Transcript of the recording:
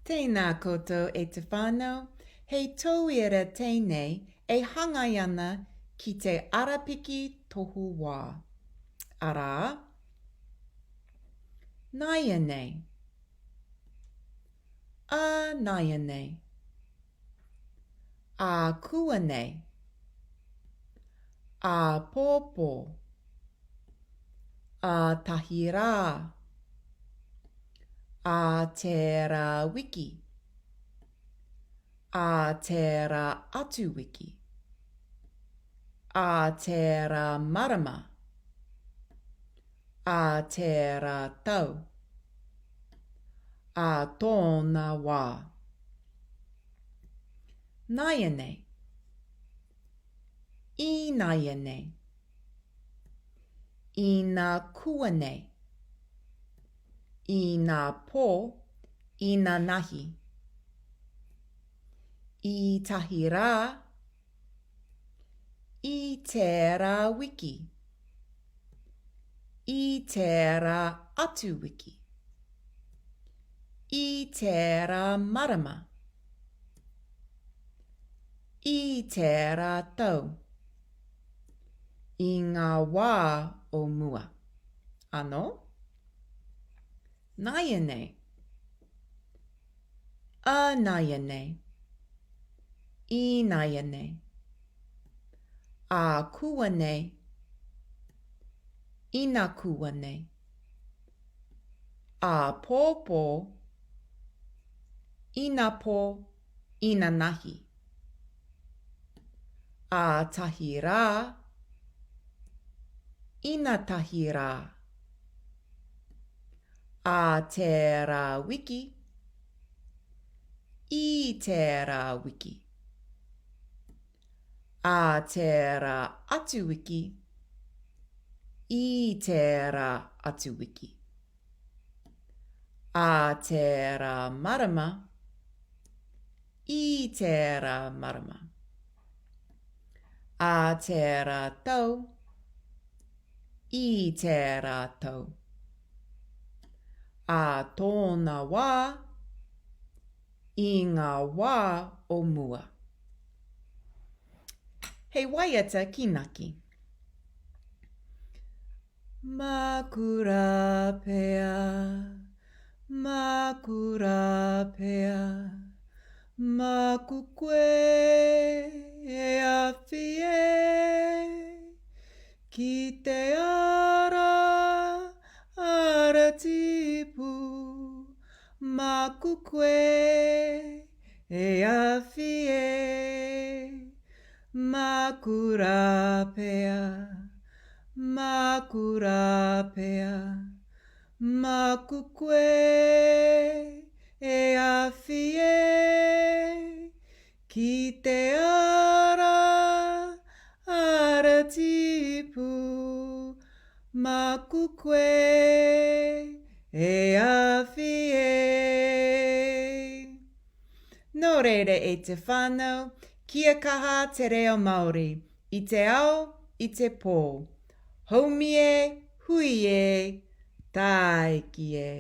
Tēnā koutou e te whānau, hei tauira tēnei e hangai ana ki te arapiki tohu wā. Arā, nāianei. Ā nāianei. Ākuanei. Āpōpō. Ātahi rā. Ā tērā wiki. Ā tērā atu wiki. Ā tērā marama. Ā tērā tau. Ā tōna wā. Nāianei. Ināianei. Inākuanei. Inapō, inanahi. I tahi rā, i tērā wiki. I tērā atu wiki. I tērā marama. I tērā tau. I ngā wā o mua. Anō? Nāianei. Ā nāianei. Ināianei. Ākuanei. Inakuanei. Āpōpō. Inapō, inanahi. Ātahi rā. Inatahi rā. Ā tērā wiki. I tērā wiki. Ā tērā atu wiki. I tērā atu wiki. Ā tērā marama. I tērā marama. Ā tērā tau. I tērā tau. Ā tōna wā. I ngā wā o mua. Hei waiata kīnaki. Māku rā pea, māku rā pea, māku koe e awhi e, ki te ara, ara tipu, māku koe e awhi e. Māku rā pea, māku rā pea, māku koe e awhi e, ki te ara, ara tipu, māku koe e awhi e. Nō reira e te whānau, kia kaha te reo Māori, i te ao, i te pō. Haumi e, hui e, tāiki e.